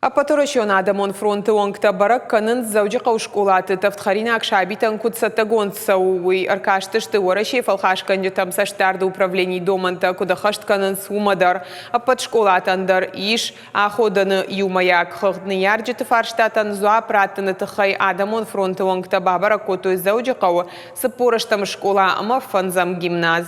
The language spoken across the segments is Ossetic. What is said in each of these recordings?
Ӕппӕтуӕрӕсеон адӕмон фронты уӕнгтӕ бӕрӕг кӕнынц, Дзӕуджыхъӕуы скъолаты тӕвдхӕринаг сабитӕн куыд цӕттӕгонд цӕуы, уый. Ӕркастысты Уӕрӕсейы фӕлхасгӕнджытӕм цӕстдарды управленийы домӕнтӕ куыд ӕххӕст кӕнынц, уымӕ дӕр. Ӕппӕт скъолатӕн дӕр ис аходӕны иумӕйаг хыгъд. Ныййарджыты фарстатӕн дзуапп раттыны тыххӕй адӕмон фронты уӕнгтӕ бабӕрӕг кодтой Дзӕуджыхъӕуы 48 скъола ӕмӕ фӕндзӕм гимназ.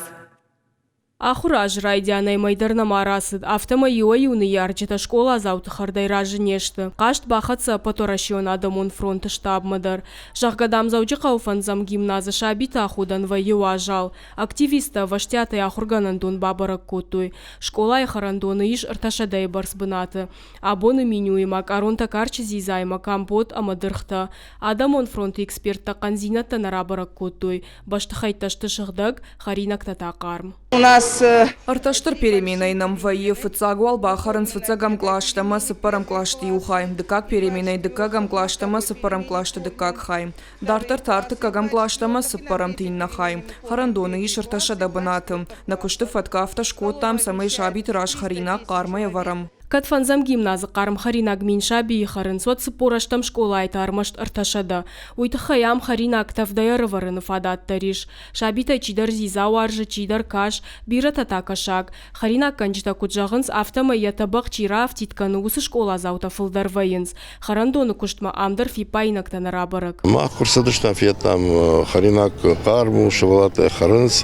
Ахуыры азы райдианӕй мӕй дӕр нӕма рацыд, афтӕмӕй иуӕй-иу ныййарджытӕ скъоладзауты хӕрдӕй разы не сты. Хъаст бахӕццӕ Ӕппӕтуӕрӕсеон адӕмон фронты штабмӕ дӕр. Зӕгъгӕ, дам, Дзӕуджыхъӕуы фӕндзӕм гимназы сабиты аходӕн вӕййы уазал. Активисттӕ ӕвӕстиатӕй ахуыргӕнӕндон бабӕрӕг кодтой. Скъолайы хӕрӕндоны ис ӕртӕсӕдӕйы бӕрц бынаты. Абоны менюйы макъаронтӕ карчы дзидзаимӕ компот ӕмӕ дыргътӕ. Адӕмон фронты эксперттӕ хъӕндзинӕдтӕ нӕ рабӕрӕг кодтой. Бӕстыхӕйттӕ сты сыгъдӕг, хӕринӕгтӕ та хъарм. У нас Ӕртӕ стыр переменӕйы нӕм вӕййы. Фыццаг уал бахӕрынц фыццӕгӕм кълӕстӕ ӕмӕ цыппӕрӕм кълӕсты иу хай, дыккаг переменӕйы дыккӕгӕм кълӕстӕ ӕмӕ цыппӕрӕм кълӕсты дыккаг хай. Дарддӕр та ӕртыккӕгӕм кълӕстӕ ӕмӕ цыппӕрӕмты иннӕ хай. Хӕрӕндоны ис ӕртӕсӕдӕ бынаты. Нӕ куысты фӕткы афтӕ скодтам, цӕмӕй сабиты раз хӕринаг хъармӕй ӕвӕрӕм. Кӕд фӕндзӕм гимназы хъарм хӕринаг 1000 сабийы хӕрынц, уӕд 48 скъолайы та ӕрмӕст 300. Уый тыххӕй ам хӕринаг тӕвдӕй ӕрӕвӕрыны фадат дӕр ис. Сабитӕй чидӕр дзидза уарзы, чидӕр кас, бирӕтӕ та кӕсаг. Хӕринаггӕнджытӕ куыд зӕгъынц, афтӕмӕй йӕ тӕбӕгъ чи раафтид кӕны, уыцы скъоладзаутӕ фылдӕр вӕййынц. Хӕрӕндоны куыстмӕ ам дӕр фиппаинӕгтӕ нӕ рабӕрӕг. Мах куы рцыдыстӕм, федтам хӕринаг хъарм у, сывӕллӕттӕ хӕрынц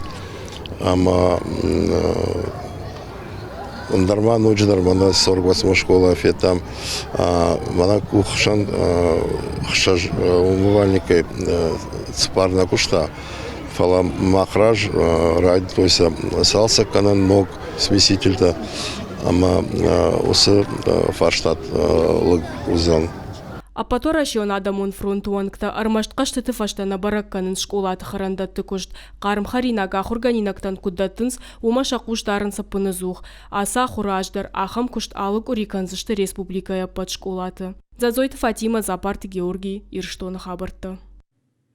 ӕмӕ Ӕндӕр ма ноджыдӕр мӕнӕ 48 скъола федтам. Мӕнӕ къухсӕн хсӕз умывальникӕй цыппар нӕ куыста, фӕлӕ мах раз райдыдтой сӕ цалцӕг кӕнын ног смесительтӕ ӕмӕ уыцы фарстат лыг уыдзӕн. Ӕппӕтуӕрӕсеон адӕмон фронты уӕнгтӕ ӕрмӕст хъӕзтыты фӕстӕ нӕ бӕрӕг кӕнынц скъолаты хӕрӕндӕтты куыст, хъарм хӕринаг ахуыргӕнинӕгтӕн куыд дӕттынц, уымӕ сӕ хъус дарынц ӕппынӕдзух. Ацы ахуыры аз дӕр ахӕм куыст алы къуыри кӕндзысты республикӕйы ӕппӕт скъолаты. Дзӕдзойты Фатимӕ, Дзапарты Георгий, Ирыстоны хабӕрттӕ.